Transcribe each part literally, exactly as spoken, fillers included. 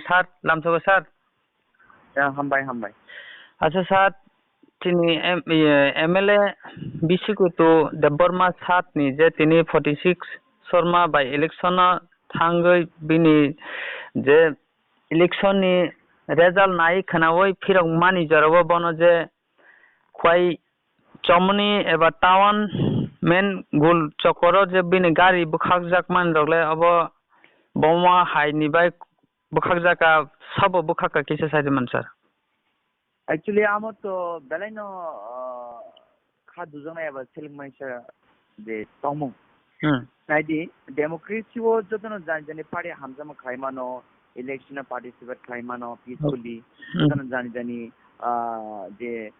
Sir, lamsogo sir. Ya, hambai, hambai. Acha sir, tini M-, iye, M L A Bisukutu Debbarma sir ni je tini forty six Sorma by election o thangwi bini je election ni result nai khwnawi phirok mani jorao bono je Khwai chomoni eba town main gul chokoro je bini gari bwkhakjak manrok le obo boma hai ni bai bwkhakjak ka sabo bwkhak ka kisa sai man sir. Actually, amo to belai no, ah, kha dujana eba seleng maisa je tongmung. Hmm. Naidi, democracy o jotono jani jani party hamjama khlai mano, election o participate khlai mano, peacefully, Hmm. jotono jani jani, ah, je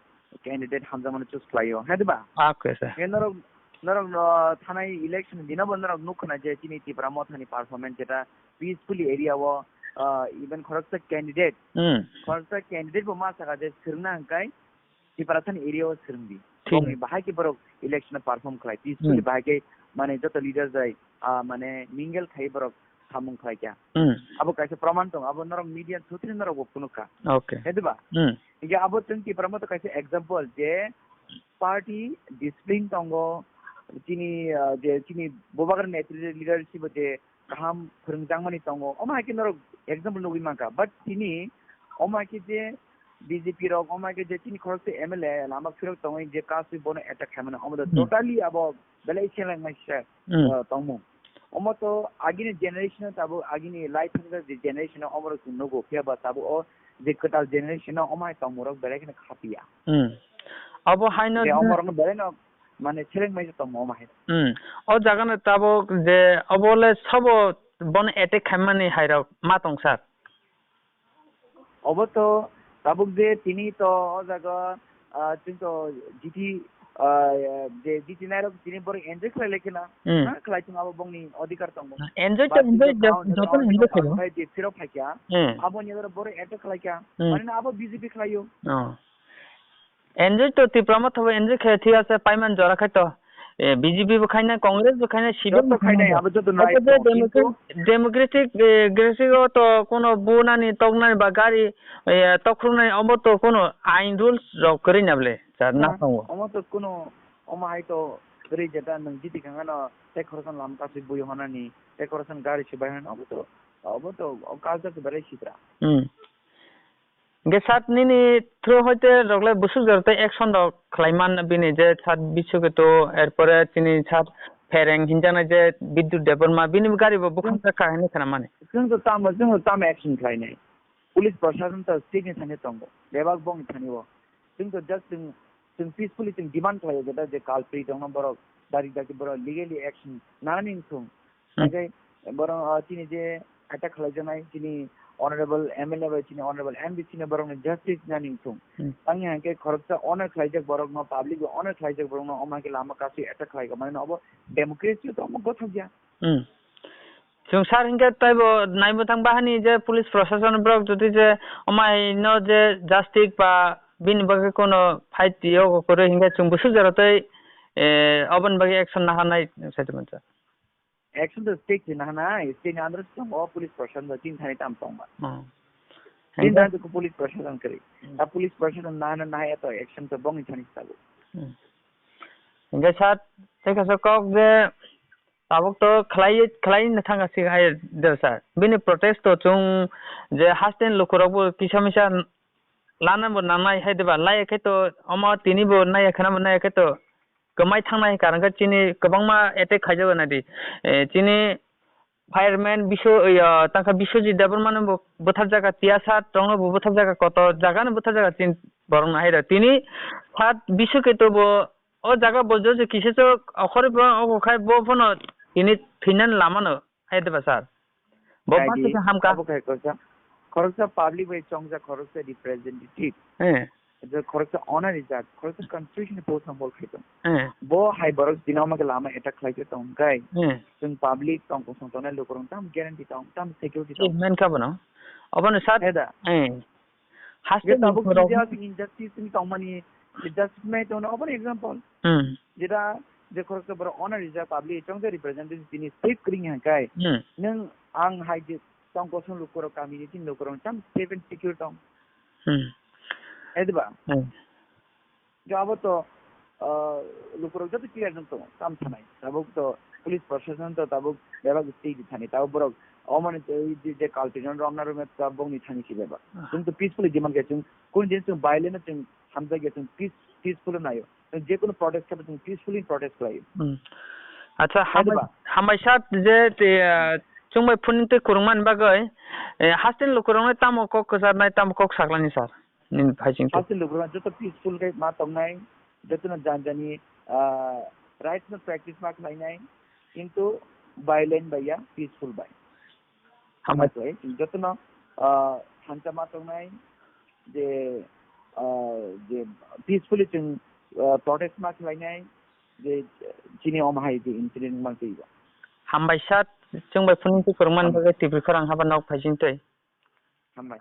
candidate hamjamano choose khlaio, hai diba? Ah, okay, sir. He norok, norok no thanai election dino bo norok nukkha na je chini Tipra Mothani performance jeta peacefully area o, ah, even khoroksa candidate, Hmm. khoroksa candidate bo ma saka je swrwngna hwnkhe Tiprasani area o swrwngdi. Thik. Bongni bahai khe borok election o perform khlai, peacefully Hmm. bahai khe mane joto leaders bai, ah, mane mingle khai borok samung khlai kha. Hmm. Abo kaisa praman tong, abo norok media through norok bo phunuk kha. Okay. He diba? Hmm. Hinkhe abo chwng Tipra Motha kaisa example je party discipline tongo, chini, ah, je chini Bubagra netrito leadership o je kaham phwrwngjakmani tongo. Omo hai khe norok example nugwi mankha. But tini omo hai khe je B J P rok, omo hai khe je chini khoroksa M L A lama phirok tongwi je kasui bono attack khaimano, omo do Hmm. totally abo belai seleng maisa, Hmm. uh, tongmung. Omo to agini generation o tabuk agini life hwnjak je generation o omo rok chwng nugo. Phiya ba tabuk o je kwtal generation o omo hai tongmung rok belai kheno khapiya. Hmm. Abo haino Je je omo rok no belai no mane seleng maisa tongmung omo hai. Hmm. O jaga no tabuk je obo le sabo bono attack khaimani hai rok ma tong sir? Obo to tabuk je tini to o jaga, ah, chwng to G T, ah, je G T nairok tini borok enjoy khlai lai kheno. Hmm. Ha, khlai thung abo bongni odhikar tongo. Enjoy to Ba enjoy, chwng to jo-, town, jotono town enjoy khaio. Bai je phirok khaikha. Hmm. Abo ni oro borok attack khlaikha. Hmm. Mane abo B J P khlaio. Oh. Enjoy to Tipra Motha bo enjoy khe thik ase, paiman jora khai to. Eh, B J P bo khainai, Congress bo khainai, C P M Joto bo khainai, khainai. Abo joto nai Abo je to, democratic, kintu democratic, eh, democratic o to kono bunani, toknani ba gari, eh, tokrunani obo to kono ain rules rok kwrwi na bwle, sir, na tongo. Omo to kono, omo hai to kwrwi jeta nwng jiti kha ngano, tei khoroksa lama kasui bui honani, tei khoroksa gari se bai honani, obo to, obo to o culture to belai sitra. Hmm. Hingke sir, nini through hoite rok le busuk jora tei action rok khlai man bini je sir Biswakito, erpore chini sir Phereng hinjaknai je Bidyut Debbarma, bini gari bo bukhang Chwng, jak kha hinwi khna mani. Chwng to tamo, chwng to tamo action khlainai. Police proshashan to state ni thani tongo, bebak bongni thani o. Chwng to just chwng, chwng peacefully chwng demand khlaio je, je culprit wngno borok, dari daki borok legally action nanani wngthung. Hmm. Hingke borok, ah, chini je attack khlaijaknai chini honorable M L A bai chini honorable M D C ni borokni justice nani wngthung. Hmm. Tangya hingke khoroksa honor khlaijak borokno, public bai honor khlaijak borokno omo hingke lama kasui attack khlaika mani obo democracy to omo gothok ya. Hmm. Chwng sir hingke taibo naibo thang bahani je police proshashan borok jodi je omo hai no je justice ba bini bagwi kono fight yogo kwrwi hingke chwng busuk jora tei, eh, oboni bagwi action naharnai sai tongmani sir. Action to state ni nahana, state ni under tongo, police proshashan to tin thani tam tongma. Hmm. Tin thani to police proshashan kari. Hmm. Ta police proshashan nahana nahaya to action to bongni thani sabo. Hmm. Hingke sir, tei kaisa kok je tabuk to khlai, khlai na thang si hai de sir. Bini protest to chwng je hasten lukurok bo kisa misa lana bo nangnai hai diba, laiya khe to omo tini bo naiya khwna bo naiya khe to kwmai thangnai, karon khe chini kwbangma attack khaijago nadi. Eh, chini fireman Biswa-, ya, tangkha Biswajit Debbarma no bo butharjak kha, Tiya sir rok no bo butharjak kha, kotor jaga no butharjak kha chini borok no hai da. Tini sir Biswakito bo o jaga bo joto kisa chok okhoroi bo okhor khai bo phano tini thwinani lama no. Hai diba sir? Bo Naidi, basi khe hamkha. Abo khai khoroksa, khoroksa public bai chongjak khoroksa representative. Eh. Je khoroksa honor rijak, khoroksa constitution ni post no hol khai tong. Eh. Bo hai borok dina omo khe lama attack khlai khe tong kai. Eh. Chwng public tong kosong tongnai lukurok tam guarantee tong, tam security tong. Eh, mankha bono. Obono sir. Hai da. Eh. Haste je tabuk borok. India sing injustice sing tongmani, injustice mai tongno, obono example. Hmm. Jeta je khoroksa borok honor rijak public chongjak representative tini state kring hangkai. Hmm. Nwng ang hai je tong kosong lukurok community lukurok cham safe and secure tong. Hmm. Ediba? Hmm. Jabo to, ah, lukurok joto clear jong tongo, tam thanai. Tabuk to police proshashan to tabuk bebak stay di thani. Tabuk borok omoni je, je cultivation rok na rok tabuk ni thani si bebak. Ah. Chung to peacefully demand khe chung kun din chung violent chung hamjak ya chung peace, peaceful nayo. Chung je kono protest khe chung peacefully protest khlai. Hmm. Acha, hambai, hambai sir je te, ah, chung bai phone te kurungman bagwi, eh, hasteni lukurok nai tamo kok kwcharnai, tamo kok saklani sir? Nini phai chwng twi. Hasteni lukurok joto peaceful khe ma tongnai, jotono jani jani, ah, rights no practice ma khlainai, kintu violent bai ya, peaceful bai. Hambai. Hambai, jotono, ah, thansa ma tongnai, je, ah, je peacefully chwng, ah, protest ma khlainai, je chini omo hai je incident ma twibo. Hambai sir, chwng bai phone twi kurungman bagwi Tripura khorang haba nok phai chwng twi. Hambai.